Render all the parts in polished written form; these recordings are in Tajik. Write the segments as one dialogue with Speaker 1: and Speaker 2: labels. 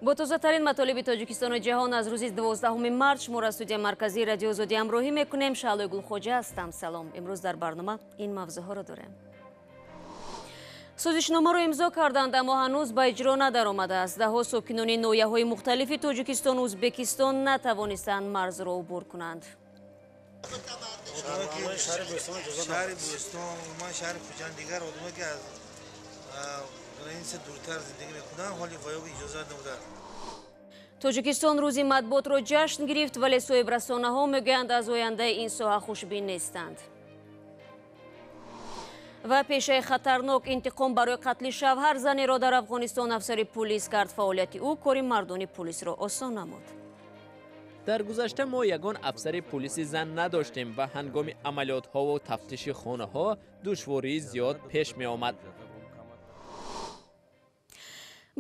Speaker 1: Бо тозатарин матолиби Тоҷикистону ҷаҳон аз рӯзи 12 март шуморо аз студияи марказии Радиои Озодӣ ҳамроҳӣ мекунем. Шаҳлои Гулхоҷа ҳастам. Салом. Имрӯз дар барнома ин мавзӯъҳоро дорем. Созишномаро имзо карданд, аммо ҳанӯз ба иҷро надаромадааст. Даҳҳо сокинони ноҳияҳои мухталифи Тоҷикистону Ӯзбекистон натавонистанд марзро убур кунанд.
Speaker 2: Шаҳри Бӯстон, умуман шаҳри Хуҷанд, дигар одамое ки аз граница дуртар зиндагӣ мекунанд, ҳоли ваёби иҷозат набуданд.
Speaker 1: Тоҷикистон рӯзи матбуотро ҷашн гирифт, вале соҳибрасонаҳо мегӯянд, аз ояндаи ин соҳа хушбин нестанд. Ва пешаи хатарнок интиқом барои қатли шавҳар занеро дар Афғонистон афсари пулис кард. Фаъолияти ӯ кори мардони пулисро осон намуд.
Speaker 3: Дар гузашта мо ягон афсари пулиси зан надоштем ва ҳангоми амалиётҳову тафтиши хонаҳо душвории зиёд пеш меомад.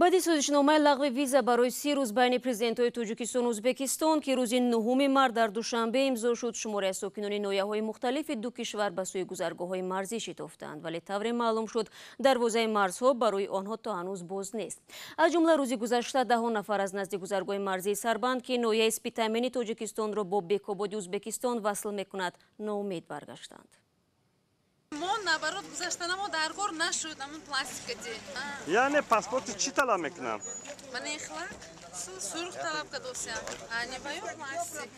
Speaker 1: Баъди созишномаи лағви виза барои 30 рӯз байни президентҳои Тоҷикистону Ӯзбекистон, ки рӯзи 9 март дар Душанбе имзо шуд, шумори аз сокинони ноҳияҳои мухталифи ду кишвар ба сӯи гузаргоҳҳои марзӣ шитофтанд, вале тавре маълум шуд, дарвозаи марзҳо барои онҳо то ҳанӯз боз нест. Аз ҷумла рӯзи гузашта даҳо нафар аз назди гузаргоҳи марзии Сарбанд, ки ноҳияи Спитамени Тоҷикистонро бо Бекободи Ӯзбекистон васл мекунад, ноумед баргаштанд.
Speaker 4: Мо наоборот гузаштанамо дар кор нашуд, ҳамун пластикади.
Speaker 5: Яъне паспорти чӣ талаб мекунам?
Speaker 4: Мана ихлак сурх талаб кадосям, ани баё пластик.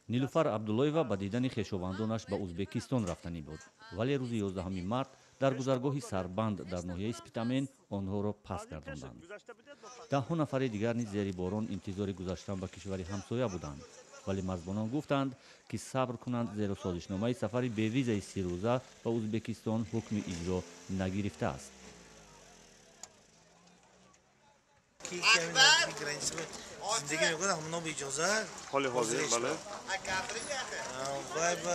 Speaker 6: Нилуфар Абдуллоева ба дидани хешовандонаш ба Ӯзбекистон рафтанӣ буд, вале рӯзи 11 март дар гузаргоҳи Сарбанд дар ноҳияи Спитамен онҳоро пас гардонданд. Даҳҳо нафари дигар низ зери борон интизори гузаштан ба кишвари ҳамсоя буданд, вале марзбонон гуфтанд, ки сабр кунанд, зеро созишномаи сафари бевизаи 30 рӯза ба Ӯзбекистон ҳукми иҷро нагирифтааст.
Speaker 2: Зиндагӣ мекунанд, ҳамоно бо иҷозат.
Speaker 5: Ҳоли ҳозир, бале.
Speaker 2: Вай ба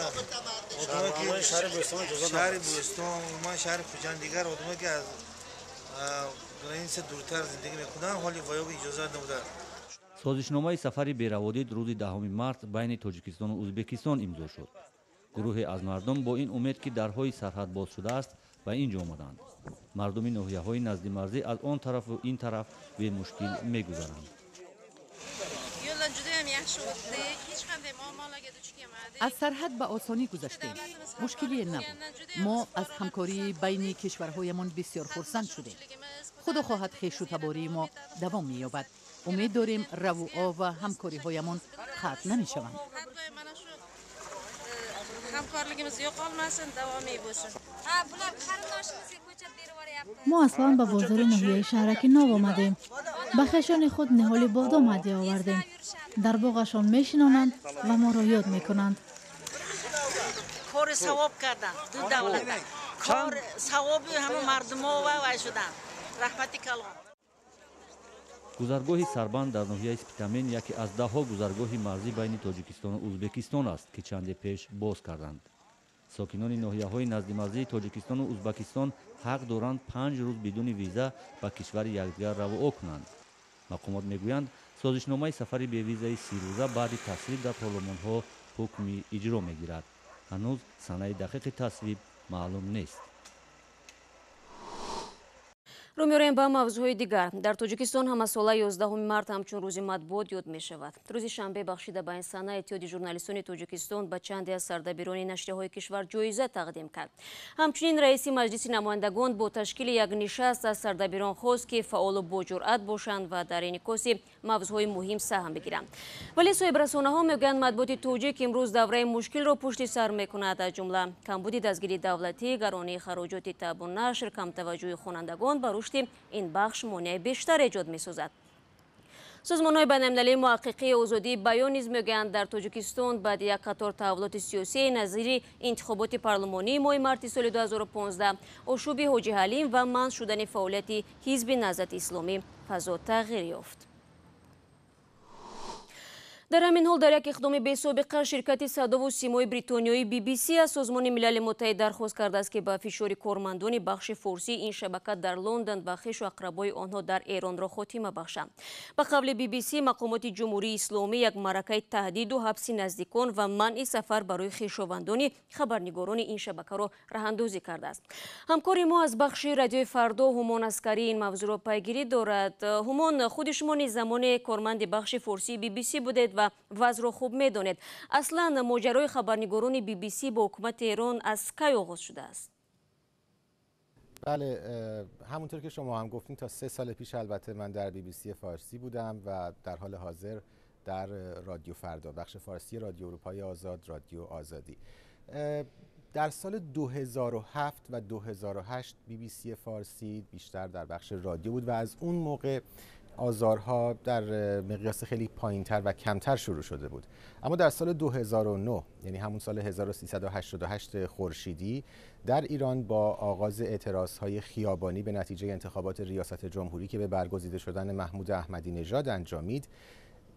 Speaker 2: одамое ки шаҳри Бӯстон, умуман шаҳри Хуҷанд, дигар одамое ки аз граница дуртар зиндагӣ мекунанд, ҳоли ваёби иҷозат набуданд.
Speaker 6: Созишномаи сафари бераводид рӯзи 10 март байни Тоҷикистону Ӯзбекистон имзо шуд. Гурӯҳе аз мардум бо ин умед, ки дарҳои сарҳад боз шудааст, ба ин ҷо омаданд. Мардуми ноҳияҳои наздимарзӣ аз он тарафу ин тараф бемушкил мегузаранд.
Speaker 4: Yo'ldan judayam yaxshi o'tdik, hech qanday muammolarga duch kelmadik.
Speaker 7: Аз сарҳад ба осонӣ гузаштем, мушкилие набуд. Мо аз ҳамкории байни кишварҳоямон бисёр хурсанд шудем. Худо хоҳад, хешу табории мо давом меёбад. Умед дорем, раву о ва ҳамкориҳоямон қатъ намешаванд.
Speaker 4: Har doim mana shu hamkorligimiz yo'qolmasin, davomiy bo'lsin.
Speaker 8: Ha, bular qarindoshimizga ko'chat berib yuboryapti.
Speaker 9: Мо аслан ба бозори ноҳияи Шаҳраки Нов омадем. Ба хешони худ ниҳоли бодом ҳадя овардем. Дар боғашон мешинонанд ва моро ёд мекунанд.
Speaker 10: Кори савоб кардан ду давлата, кор савоби ҳама мардумо ва вай шудан. Раҳмати калон.
Speaker 6: Гузаргоҳи Сарбанд дар ноҳияи Спитамен яке аз даҳҳо гузаргоҳи марзӣ байни Тоҷикистону Ӯзбекистон аст, ки чанде пеш боз карданд. Сокинони ноҳияҳои наздимарзии Тоҷикистону Ӯзбекистон ҳақ доранд 5 рӯз бидуни виза ба кишвари якдигар равуо кунанд. Мақомот мегӯянд, созишномаи сафари бевизаи 30 рӯза баъди тасвиб дар парлумонҳо ҳукми иҷро мегирад. Ҳанӯз санаи дақиқи тасвиб маълум нест.
Speaker 1: Рӯ меорем ба мавзӯъҳои дигар. Дар Тоҷикистон ҳамасола 11 март ҳамчун рӯзи матбуот ёд мешавад. Рӯзи шанбе бахшида ба ин сана Иттиҳоди журналистони Тоҷикистон ба чанде аз сардабирони нашрияҳои кишвар ҷоиза тақдим кард. Ҳамчунин раиси Маҷлиси намояндагон бо ташкили як нишаст аз сардабирон хост, ки фаъолу боҷуръат бошанд ва дар инъикоси мавзӯъҳои муҳим саҳм бигиранд. Вале соҳибрасонаҳо мегӯянд, матбуоти тоҷик имрӯз давраи мушкилро пушти сар мекунад. Аз ҷумла камбуди дастгирии давлатӣ, гаронии хароҷоти табъу нашр, камтаваҷҷӯҳи хонандагон ба рушди ин бахш монеаи бештар эҷод месозад. Созмонҳои байналмилалии муҳаққиқии озодии баён низ мегӯянд, дар Тоҷикистон баъди як қатор таҳаввулоти сиёсии назири интихоботи парлумонии моҳи марти соли 2015, ошӯби Ҳоҷи Ҳалим ва манъ шудани фаъолияти Ҳизби Наҳзати Исломӣ фазо тағйир ёфт. Дар ҳамин ҳол, дар як иқдоми бесобиқа, ширкати садову симои бритониёи BBC аз Созмони Милали Муттаҳид дархост кардааст, ки ба фишори кормандони бахши форсии ин шабака дар Лондон ва хешу ақрабои онҳо дар Эронро хотима бахшанд. Ба қавли BBC, мақомоти Ҷумҳурии Исломӣ як маъракаи таҳдиду ҳабси наздикон ва манъи сафар барои хешовандони хабарнигорони ин шабакаро роҳандозӣ кардааст. Ҳамкори мо аз бахши Радиои Фардо Ҳумон Аскарӣ ин мавзӯъро пайгирӣ дорад. Ҳумон, худи шумо низ замоне корманди бахши форсии BBC будед ва вазъро хуб медонед. Аслан моҷарои хабарнигорони BBC бо ҳукумати Эрон аз кай оғоз шудааст?
Speaker 11: بله، همونطور که شما هم گفتین، تا 3 سال پیش البته من در بی بی سی فارسی بودم و در حال حاضر در رادیو فردا، بخش فارسی رادیو اروپای آزاد، رادیو آزادی. در سال 2007 و 2008 بی بی سی فارسی بیشتر در بخش رادیو بود و از اون موقع آزارها در مقیاس خیلی پایینتر و کمتر شروع شده بود. اما در سال 2009، یعنی همون سال 1388 خورشیدی، در ایران با آغاز اعتراض های خیابانی به نتیجه انتخابات ریاست جمهوری که به برگزیده شدن محمود احمدی نژاد انجامید،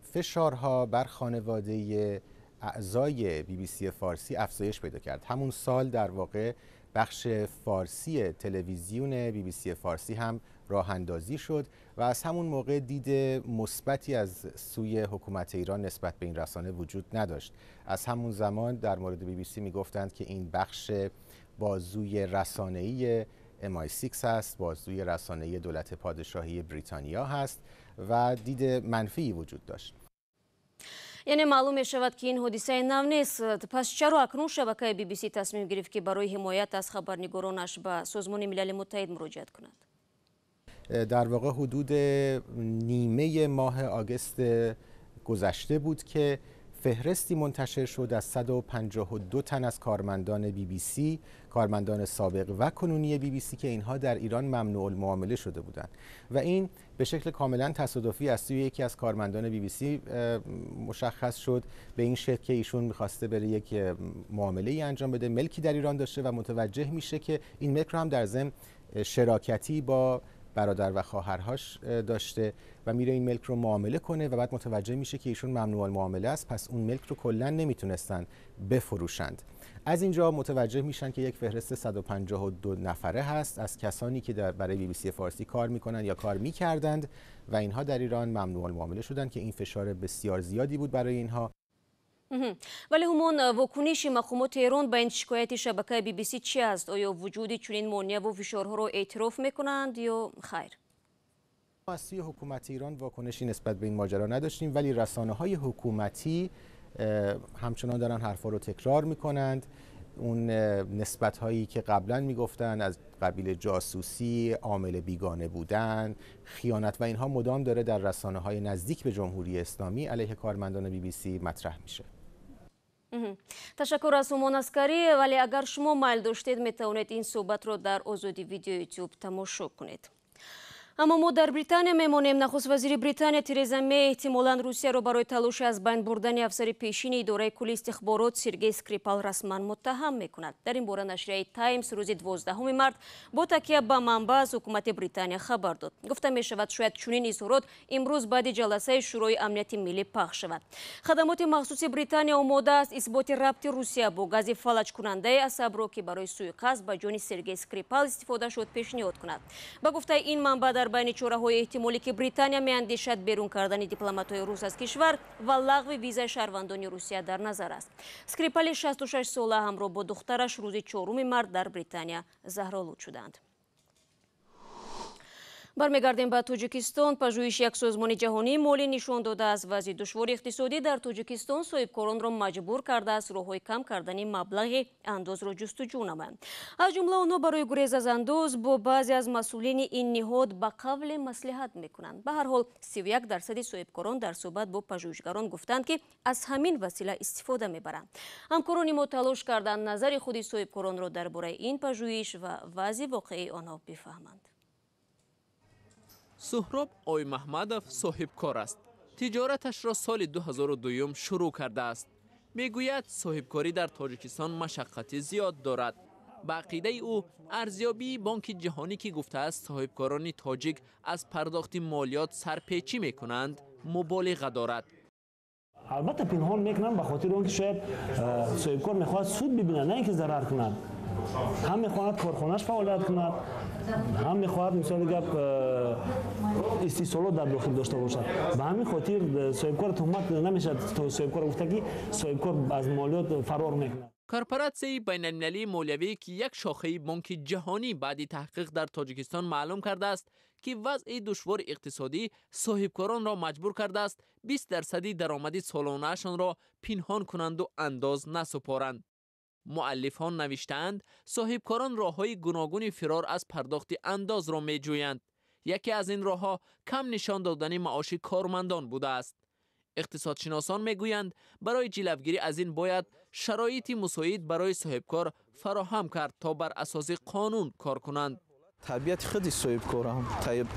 Speaker 11: فشارها بر خانواده اعضای بی بی سی فارسی افزایش پیدا کرد. همون سال در واقع بخش فارسی تلویزیون بی بی سی فارسی هم راه اندازی شد و از همون موقع دید مثبتی از سوی حکومت ایران نسبت به این رسانه وجود نداشت. از همون زمان در مورد بی بی سی میگفتند که این بخش بازوی رسانه‌ای MI6 هست، بازوی رسانه‌ای دولت پادشاهی بریتانیا هست و دید منفی وجود داشت.
Speaker 1: Яъне маълум мешавад, ки ин ҳодисаи нав нест. Пас чаро акнун шабакаи BBC тасмим гирифт, ки барои ҳимоят аз хабарнигоронаш ба Созмони Милали Муттаҳид муроҷиат кунад?
Speaker 11: در واقع حدود نیمه ماه آگست گذشته بود که فهرستی منتشر شد از 152 تن از کارمندان بی بی سی، کارمندان سابق و کنونی بی بی سی که اینها در ایران ممنوع المعامله شده بودند و این به شکل کاملا تصادفی از سوی یکی از کارمندان بی بی سی مشخص شد، به این شکل که ایشون میخواسته بره یک معامله ای انجام بده، ملکی در ایران داشته و متوجه میشه که این ملک رو هم در ضمن شراکتی با برادر و خواهرهاش داشته و میره این ملک رو معامله کنه و بعد متوجه میشه که ایشون ممنوع المعامله است، پس اون ملک رو کلا نمیتونستن بفروشند. از اینجا متوجه میشن که یک فهرست 152 نفره هست از کسانی که برای بی بی سی فارسی کار میکنن یا کار میکردند و اینها در ایران ممنوع المعامله شدند که این فشار بسیار زیادی بود برای اینها.
Speaker 1: Вале Ҳумон, вокуниши мақомоти Эрон ба ин шикояти шабакаи BBC чӣ аст? Оё вуҷуди чунин монеаву фишорҳоро эътироф мекунанд ё хайр?
Speaker 11: از سوی حکومت ایران واکنشی نسبت به این ماجرا نداشتیم، ولی رسانه های حکومتی همچنان دارن حرفا رو تکرار میکنند. اون نسبت هایی که قبلا میگفتن از قبیل جاسوسی، عامل بیگانه بودن، خیانت و اینها مدام داره در رسانه های نزدیک به جمهوری اسلامی علیه کارمندان بی بی سی مطرح میشه.
Speaker 1: Ташаккур аз Ҳумон Аскарӣ. Вале агар шумо майл доштед, метавонед ин суҳбатро дар Озодӣ Видео Ютуб тамошо кунед. Аммо мо дар Британия мемонем. Нахуст вазири Британия Тереза Мей эҳтимолан Русияро барои талоши аз байн бурдани афсари пешини идораи кулли истихборот Сергей Скрипал расман муттаҳам мекунад. Дар ин бора нашрияи Таймс рӯзи 12 март бо такя ба манбаъ аз ҳукумати Британия хабар дод. Гуфта мешавад, шояд чунин изҳорот имрӯз баъди ҷаласаи Шӯрои амнияти миллӣ пахш шавад. Хадамоти махсуси Британия омода аст исботи рабти Русия бо гази фалаҷкунандаи асабро, ки барои сӯиқасд ба ҷони Сергей Скрипал истифода шуд, пешниҳод кунад. Ба гуфтаи ин манбаъ, дар байни чораҳои эҳтимолӣ, ки Британия меандешад, берун кардани дипломатҳои рус аз кишвар ва лағви визаи шаҳрвандони Русия дар назар аст. Скрипали 66 сола ҳамроҳ бо духтараш рӯзи 4 март дар Британия заҳролуд шуданд. Бармегардем ба Тоҷикистон. Пажӯҳиши як созмони ҷаҳонии молӣ нишон додааст, вазъи душвори иқтисодӣ дар Тоҷикистон соҳибкоронро маҷбур кардааст роҳҳои кам кардани маблағи андозро ҷустуҷӯ намоянд. Аз ҷумла онҳо барои гурез аз андоз бо баъзе аз масъулини ин ниҳод ба қавле маслиҳат мекунанд. Ба ҳар ҳол, 31% соҳибкорон дар суҳбат бо пажӯҳишгарон гуфтанд, ки аз ҳамин васила истифода мебаранд. Ҳамкорони мо талош карданд назари худи соҳибкоронро дар бораи ин пажӯҳиш ва вазъи воқеии онҳо бифаҳманд.
Speaker 3: Суҳроб Оймаҳмадов соҳибкор аст. Тиҷораташро соли 2002 шурӯъ кардааст. Мегӯяд, соҳибкорӣ дар Тоҷикистон машаққати зиёд дорад. Ба ақидаи ӯ, арзёбии Бонки Ҷаҳонӣ, ки гуфтааст соҳибкорони тоҷик аз пардохти молиёт сарпечӣ мекунанд, муболиға дорад.
Speaker 12: Албатта пинҳон мекунанд ба хотири он ки шояд соҳибкор мехоҳад суд бибинад, на ин ки зарар кунад. Ҳам мехоҳад корхонааш фаъолият кунад, ҳам мехоҳад мисоли гап истеҳсолот дар дохил дошта бошад. Ба ҳамин хотир соҳибкор туҳмат намешавад, соҳибкор гуфта ки соҳибкор аз молиёт фарор мекунад.
Speaker 3: Корпоратсияи байналмилалии молиявӣ, ки як шохаи бонки ҷаҳонӣ баъди таҳқиқ дар Тоҷикистон маълум кардааст, ки вазъи душвори иқтисодӣ соҳибкоронро маҷбур кардааст 20% даромади солонаашонро пинҳон кунанду андоз насупоранд. Муаллифон навиштаанд, соҳибкорон роҳҳои гуногуни фирор аз пардохти андозро меҷӯянд. Яке аз ин роҳҳо кам нишон додани маоши кормандон будааст. Иқтисодшиносон мегӯянд, барои ҷилавгирӣ аз ин бояд шароити мусоид барои соҳибкор фароҳам кард, то бар асоси қонун кор кунанд.
Speaker 13: Табиати худи соҳибкорам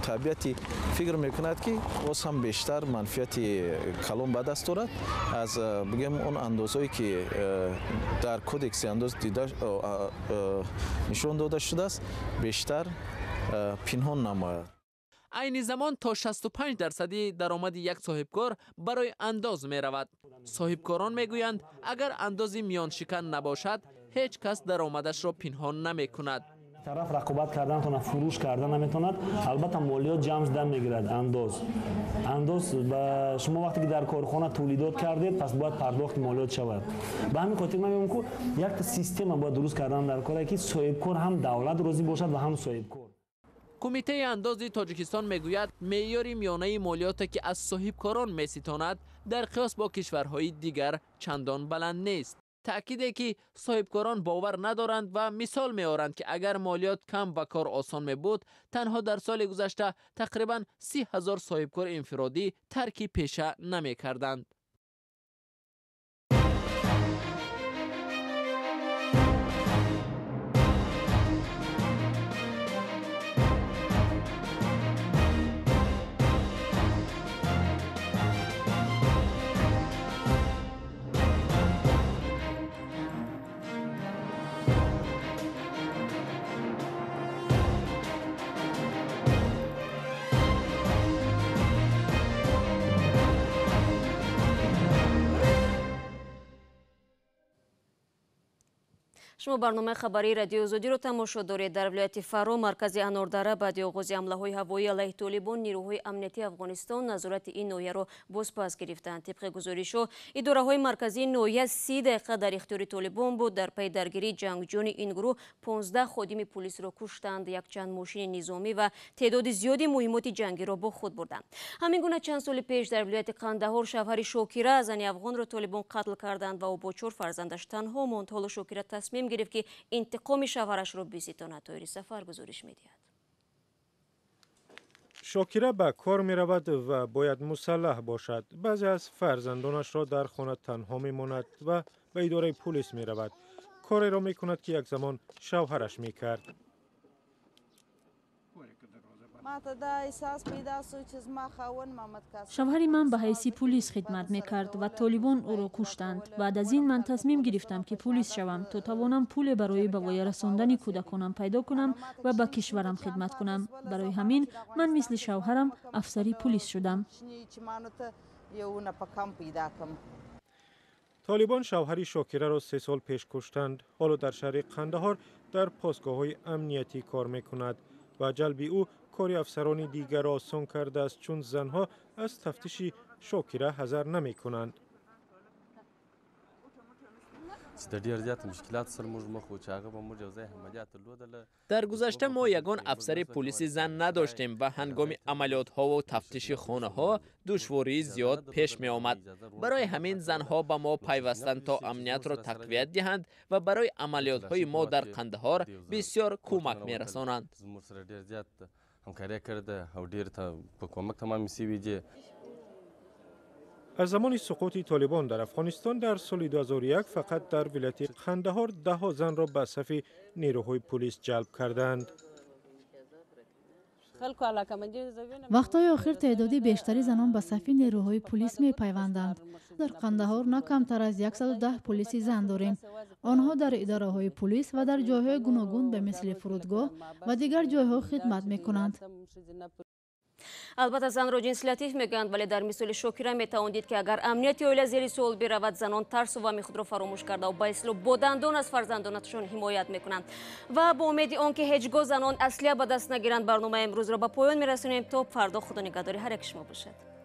Speaker 13: табиати фикр мекунад, ки боз ҳам бештар манфиати калон ба даст дорад аз бигем он андозҳое ки дар кодекси андоз дида нишон дода шудааст, бештар пинҳон намояд.
Speaker 3: Айни замон то 65% даромади як соҳибкор барои андоз меравад. Соҳибкорон мегӯянд, агар андози миёншикан набошад, ҳеҷ кас даромадашро пинҳон намекунад.
Speaker 12: Тараф рақобат кардан натавонад, фурӯш кардан наметавонад, албатта молиёт ҷамъ шудан мегирад. Андоз ба шумо вақте ки дар корхона толидот кардед, пас бояд пардохти молиёт шавад. Ба ҳамин хотир ман мегӯям, ки якта система бояд дуруст кардан дар коре, ки соҳибкор ҳам давлат розӣ бошад ва ҳам соҳибкор.
Speaker 3: Кумитаи андози Тоҷикистон мегӯяд, меъёри миёнаи молиёте ки аз соҳибкорон меситонад, дар қиёс бо кишварҳои дигар чандон баланд нест. Таъкиде ки соҳибкорон бовар надоранд ва мисол меоранд, ки агар молиёт кам ва кор осон мебуд, танҳо дар соли гузашта тақрибан 30 000 соҳибкори инфиродӣ тарки пеша намекарданд.
Speaker 1: Шумо барномаи хабарии Радиои Озодиро тамошо доред. Дар вилояти Фаро, маркази Анордара, баъди оғози ҳамлаҳои ҳавоӣ алайҳи Толибон, нирӯҳои амниятии Афғонистон назорати ин ноҳияро бозпас гирифтанд. Тибқи гузоришҳо, идораҳои марказии ноҳия 30 дақиқа дар ихтиёри Толибон буд. Дар пайи даргирии ҷангҷӯёни ин гурӯҳ 15 ходими пулисро куштанд, якчанд мошини низомӣ ва теъдоди зиёди муҳиммоти ҷангиро бо худ бурданд. Ҳамин гуна чанд соли пеш дар вилояти Қандаҳор шавҳари Шокира, зани афғонро Толибон қатл карданд ва ӯ бо 4 фарзандаш танҳо монд. Ҳоло Шокира тасмим гирифт, ки интиқоми шавҳарашро биситонад. Тоҳири Сафар гузориш медиҳад.
Speaker 14: Шокира ба кор меравад ва бояд мусаллаҳ бошад. Баъзе аз фарзандонашро дар хона танҳо мемонад ва ба идораи пулис меравад. Кореро мекунад, ки як замон шавҳараш мекард.
Speaker 15: Шавҳари ман ба ҳайси пулис хидмат мекард ва Толибон ӯро куштанд. Баъд аз ин ман тасмим гирифтам, ки пулис шавам, то тавонам пуле барои ба воя расондани кӯдаконам пайдо кунам ва ба кишварам хидмат кунам. Барои ҳамин ман мисли шавҳарам афсари пулис шудам.
Speaker 14: Толибон шавҳари Шокираро 3 сол пеш куштанд. Ҳоло дар шаҳри Қандаҳор дар посгоҳҳои амниятӣ кор мекунад ва ҷалби ӯ кори афсарони дигарро осон кардааст, чун занҳо аз тафтиши Шокира ҳазар намекунанд.
Speaker 3: Дар гузашта мо ягон афсари пулиси зан надоштем ва ҳангоми амалиётҳову тафтиши хонаҳо душвории зиёд пеш меомад. Барои ҳамин занҳо ба мо пайвастанд, то амниятро тақвият диҳанд ва барои амалиётҳои мо дар Қандаҳор бисёр кӯмак мерасонанд.
Speaker 14: Аз замони суқути Толибон дар Афғонистон дар соли 2001 фақат дар вилояти Қандаҳор даҳҳо занро ба сафи нерӯҳои пулис ҷалб карданд.
Speaker 9: Вақтҳои охир теъдоди бештари занон ба сафи нерӯҳои пулис мепайванданд. Дар Қандаҳор на камтар аз 110 пулиси зан дорем. Онҳо дар идораҳои пулис ва дар ҷойҳои гуногун ба мисли фурудгоҳ ва дигар ҷойҳо хидмат мекунанд.
Speaker 1: Албатта, занро ҷинси латиф мегӯянд, вале дар мисоли Шокира метавон дид, ки агар амнияти оила зери суол биравад, занон тарсу ваҳми худро фаромӯш карда ба истилоҳ бо дандон аз фарзандонашон ҳимоят мекунанд. Ва бо умеди он ки ҳеҷ гоҳ занон аслиҳа ба даст нагиранд, барномаи имрӯзро ба поён мерасонем. То фардо, Худо нигаҳдори ҳар яки шумо бошад.